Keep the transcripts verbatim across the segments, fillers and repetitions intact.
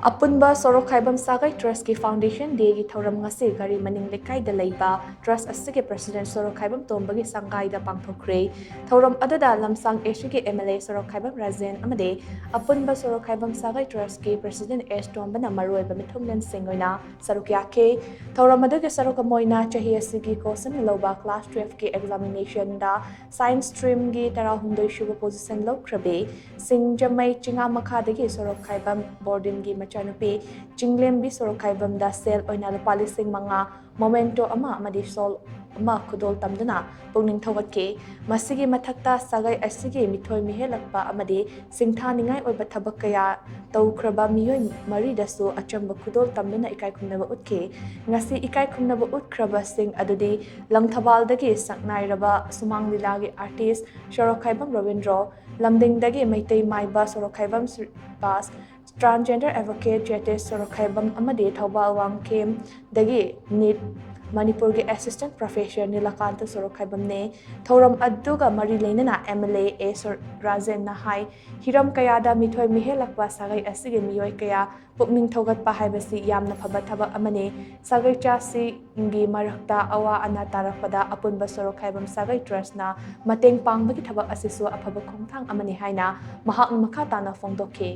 ꯑꯄꯨꯟꯕ ꯁꯣꯔꯣꯛꯈꯥꯏꯕꯝ ꯁꯥꯒꯩ ꯇ꯭ꯔꯁꯀꯤ ꯐꯥꯎꯟꯗꯦꯁꯟ ꯗꯦꯒꯤ ꯊꯧꯔꯝ ꯉꯁꯤ ꯒꯥꯔꯤ ꯃꯅꯤꯡ ꯂꯩꯀꯥꯏꯗ ꯂꯩꯕ ꯇ꯭ꯔꯁ ꯑꯁꯤꯒꯤ ꯄ꯭ꯔꯁꯤꯗꯦꯟ ꯁꯣꯔꯣꯛꯈꯥꯏꯕꯝ ꯇꯣꯝꯕꯒꯤ ꯁꯪꯒꯥꯏꯗ ꯄꯥꯡꯊꯣꯛꯈ꯭ꯔꯦ꯫ ꯊꯧꯔꯝ ꯑꯗꯨꯗ ꯂꯝꯁꯥꯡ ꯑꯦꯁꯤꯒꯤ ꯑꯦꯝ ꯑꯦꯜ ꯑꯦ ꯁꯣꯔꯣꯛꯈꯥꯏꯕꯝ ꯔꯥꯖꯦꯟ ꯑꯃꯗꯤ ꯑꯄꯨꯟꯕ ꯁꯣꯔꯣꯛꯈꯥꯏꯕꯝ ꯁꯥꯒꯩ ꯇ꯭ꯔꯁꯀꯤ ꯄ꯭ꯔꯁꯤꯗꯦꯟ ꯑꯦꯁ ꯇꯣꯝꯕꯅ ꯃꯔꯨꯑꯣꯏꯕ ꯃꯤꯊꯨꯡꯂꯦꯟꯁꯤꯡ ꯑꯣꯏꯅ ꯁꯔꯨꯛ ꯌꯥꯈꯤ꯫ ꯊꯧꯔꯝ ꯑꯗꯨꯒꯤ ꯁꯔꯨꯛ ꯑꯃ ꯑꯣꯏꯅ ꯆꯍꯤ ꯑꯁꯤꯒꯤ ꯀꯣꯁꯟ ꯂꯧꯕ ꯀ꯭ꯂꯥꯁ ꯇꯨꯌꯦꯜꯐꯀꯤ ꯑꯦꯛꯖꯥꯃꯤꯅꯦꯁꯟꯗ ꯁꯥꯏꯟꯁ ꯁ꯭ꯇ꯭ꯔꯤꯝꯒꯤ ꯇꯔꯥꯍꯨꯝꯗꯣꯏ ꯁꯨꯕ ꯄꯣꯖꯤꯁꯟ ꯂꯧꯈ꯭ꯔꯕꯤ ꯁꯤꯡꯖꯃꯩ ꯆꯤꯉꯥ ꯃꯈꯥꯗꯒꯤ ꯁꯣꯔꯣꯛꯈꯥꯏꯕꯝ ꯕꯣꯔꯗꯤꯟꯒꯤ ꯃꯆꯥꯅꯨꯄꯤ ꯆꯤꯡꯂꯦꯝꯕꯤ ꯁꯣꯔꯣꯛꯈꯥꯏꯕꯝꯗ ꯁꯦꯜ ꯑꯣꯏꯅ ꯂꯨꯄꯥ ꯂꯤꯁꯤꯡ ꯃꯉꯥ, ꯃꯣꯃꯦꯟꯇꯣ ꯑꯃ ꯑꯃꯗꯤ ꯁꯣꯜ ꯑꯃ ꯈꯨꯗꯣꯜ ꯇꯝꯗꯨꯅ ꯄꯨꯛꯅꯤꯡ ꯊꯧꯒꯠꯈꯤ꯫ ꯃꯁꯤꯒꯤ ꯃꯊꯛꯇ ꯁꯥꯒꯩ ꯑꯁꯤꯒꯤ ꯃꯤꯊꯣꯏ ꯃꯤꯍꯦꯜꯂꯛꯄ ꯑꯃꯗꯤ ꯁꯤꯡꯊꯥꯅꯤꯡꯉꯥꯏ ꯑꯣꯏꯕ ꯊꯕꯛ ꯀꯌꯥ ꯇꯧꯈ꯭ꯔꯕ ꯃꯤꯑꯣꯏ ꯃꯔꯤꯗꯁꯨ ꯑꯆꯝꯕ ꯈꯨꯗꯣꯜ ꯇꯝꯗꯨꯅ ꯏꯀꯥꯏ ꯈꯨꯝꯅꯕ ꯎꯠꯈꯤ꯫ ꯉꯁꯤ ꯏꯀꯥꯏ ꯈꯨꯝꯅꯕ ꯎꯠꯈ꯭ꯔꯕꯁꯤꯡ ꯑꯗꯨꯗꯤ ꯂꯪꯊꯕꯥꯜꯗꯒꯤ ꯁꯛꯅꯥꯏꯔꯕ ꯁꯨꯃꯥꯡ ꯂꯤꯂꯥꯒꯤ ꯑꯥꯔꯇꯤꯁ ꯁꯣꯔꯣꯛꯈꯥꯏꯕꯝ ꯔꯣꯕꯤꯟꯗ꯭ꯔꯣ, ꯂꯝꯗꯤꯡꯗꯒꯤ ꯃꯩꯇꯩ ꯃꯥꯏꯕ ꯁꯣꯔꯣꯛꯈꯥꯏꯕꯝ ꯁ꯭ꯔꯤꯄꯥꯁ, ꯇ꯭ꯔꯥꯟꯁꯖꯦꯟꯗꯔ ꯑꯦꯗꯚꯣꯀꯦꯠ ꯖꯦꯇꯦꯁ ꯁꯣꯔꯣꯛꯈꯥꯏꯕꯝ ꯑꯃꯗꯤ ꯊꯧꯕꯥꯜ ꯋꯥꯡꯈꯦꯝꯗꯒꯤ ꯅꯤꯠ ꯃꯅꯤꯄꯨꯔꯒꯤ ꯑꯦꯁꯤꯁꯇꯦꯟꯠ ꯄ꯭ꯔꯣꯐꯦꯁꯔ ꯅꯤꯂꯀꯥꯟꯇ ꯁꯣꯔꯣꯛꯈꯥꯏꯕꯝꯅꯦ꯫ ꯊꯧꯔꯝ ꯑꯗꯨꯒ ꯃꯔꯤ ꯂꯩꯅꯅ ꯑꯦꯝ ꯑꯦꯜ ꯑꯦ ꯑꯦꯁ ꯔꯥꯖꯦꯟꯅ ꯍꯥꯏ, ꯍꯤꯔꯝ ꯀꯌꯥꯗ ꯃꯤꯊꯣꯏ ꯃꯤꯍꯦꯜꯂꯛꯄ ꯁꯥꯒꯩ ꯑꯁꯤꯒꯤ ꯃꯤꯑꯣꯏ ꯀꯌꯥ ꯄꯨꯛꯅꯤꯡ ꯊꯧꯒꯠꯄ ꯍꯥꯏꯕꯁꯤ ꯌꯥꯝꯅ ꯐꯕ ꯊꯕꯛ ꯑꯃꯅꯤ꯫ ꯁꯥꯒꯩꯆꯥꯁꯤꯡꯒꯤ ꯃꯔꯛꯇ ꯑꯋꯥ ꯑꯅꯥ ꯇꯥꯔꯛꯄꯗ ꯑꯄꯨꯟꯕ ꯁꯣꯔꯣꯛꯈꯥꯏꯕꯝ ꯁꯥꯒꯩ ꯇ꯭ꯔꯁꯅ ꯃꯇꯦꯡ ꯄꯥꯡꯕꯒꯤ ꯊꯕꯛ ꯑꯁꯤꯁꯨ ꯑꯐꯕ ꯈꯣꯡꯊꯥꯡ ꯑꯃꯅꯤ ꯍꯥꯏꯅ ꯃꯍꯥꯛꯅ ꯃꯈꯥ ꯇꯥꯅ ꯐꯣꯡꯗꯣꯛꯈꯤ꯫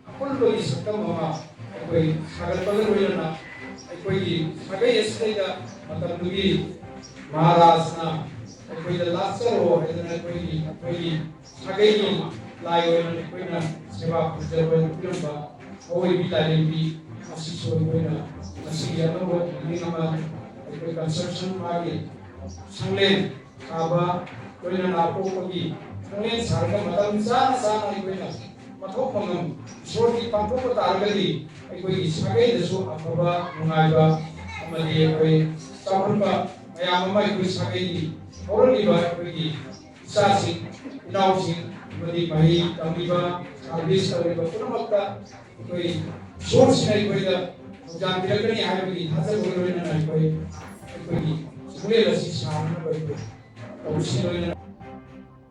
ꯑꯄꯨꯟꯕꯒꯤ ꯁꯛꯇꯝ ꯑꯃ ꯑꯩꯈꯣꯏ ꯁꯥꯒꯠꯄꯒ ꯂꯣꯏꯅꯅ ꯑꯩꯈꯣꯏꯒꯤ ꯁꯥꯒꯩ ꯑꯁꯤꯗꯩꯗ ꯃꯇꯝꯗꯨꯒꯤ ꯃꯍꯥꯔꯥꯖꯅ ꯑꯩꯈꯣꯏꯗ ꯂꯥꯠꯆꯔꯣ ꯍꯥꯏꯗꯅ ꯑꯩꯈꯣꯏꯒꯤ ꯑꯩꯈꯣꯏꯒꯤ ꯁꯥꯒꯩꯒꯤ ꯂꯥꯏ ꯑꯣꯏꯅ ꯑꯩꯈꯣꯏꯅ ꯁꯦꯕꯥ ꯄꯨꯖꯕ ꯄꯤꯔꯝꯕ ꯑꯋꯣꯏꯕꯤ ꯂꯥꯏꯔꯦꯝꯕꯤ ꯑꯁꯤꯁꯨ ꯑꯩꯈꯣꯏꯅ ꯉꯁꯤꯒꯤ ꯑꯅꯧꯕ ꯕꯤꯜꯗꯤꯡ ꯑꯃ ꯑꯩꯈꯣꯏ ꯀꯟꯁꯇ꯭ꯔꯛꯁꯟ ꯃꯥꯒꯤ ꯁꯪꯂꯦꯟ ꯁꯥꯕ ꯂꯣꯏꯅꯅ ꯑꯇꯣꯞꯄꯒꯤ ꯁꯪꯂꯦꯟ ꯁꯥꯔꯒ ꯃꯇꯝ ꯆꯥꯅ ꯆꯥꯅ ꯑꯩꯈꯣꯏꯅ ꯃꯊꯧ ꯃꯉꯝ ꯏꯁꯣꯔꯒꯤ ꯄꯥꯡꯊꯣꯛꯄ ꯇꯥꯔꯒꯗꯤ ꯑꯩꯈꯣꯏꯒꯤ ꯁꯥꯒꯩꯗꯁꯨ ꯑꯐꯕ ꯅꯨꯡꯉꯥꯏꯕ ꯑꯃꯗꯤ ꯑꯩꯈꯣꯏ ꯆꯥꯎꯈꯠꯄ ꯃꯌꯥꯝ ꯑꯃ ꯑꯩꯈꯣꯏ ꯁꯥꯒꯩꯒꯤ ꯍꯧꯔꯛꯂꯤꯕ ꯑꯩꯈꯣꯏꯒꯤ ꯏꯆꯥꯁꯤꯡ ꯏꯅꯥꯎꯁꯤꯡ ꯑꯃꯗꯤ ꯃꯍꯩ ꯇꯝꯂꯤꯕ ꯁꯥꯔꯚꯤꯁ ꯇꯧꯔꯤꯕ ꯄꯨꯝꯅꯃꯛꯇ ꯑꯩꯈꯣꯏ ꯏꯁꯣꯔꯁꯤꯅ ꯑꯩꯈꯣꯏꯗ ꯊꯧꯖꯥꯜ ꯄꯤꯔꯛꯀꯅꯤ ꯍꯥꯏꯕꯒꯤ ꯊꯥꯖꯕꯒ ꯂꯣꯏꯅꯅ ꯑꯩꯈꯣꯏ ꯑꯩꯈꯣꯏꯒꯤ ꯁꯪꯂꯦꯟ ꯑꯁꯤ ꯁꯥꯅꯅꯕ ꯑꯩꯈꯣꯏ ꯇꯧꯁꯤ ꯂꯣꯏꯅꯅ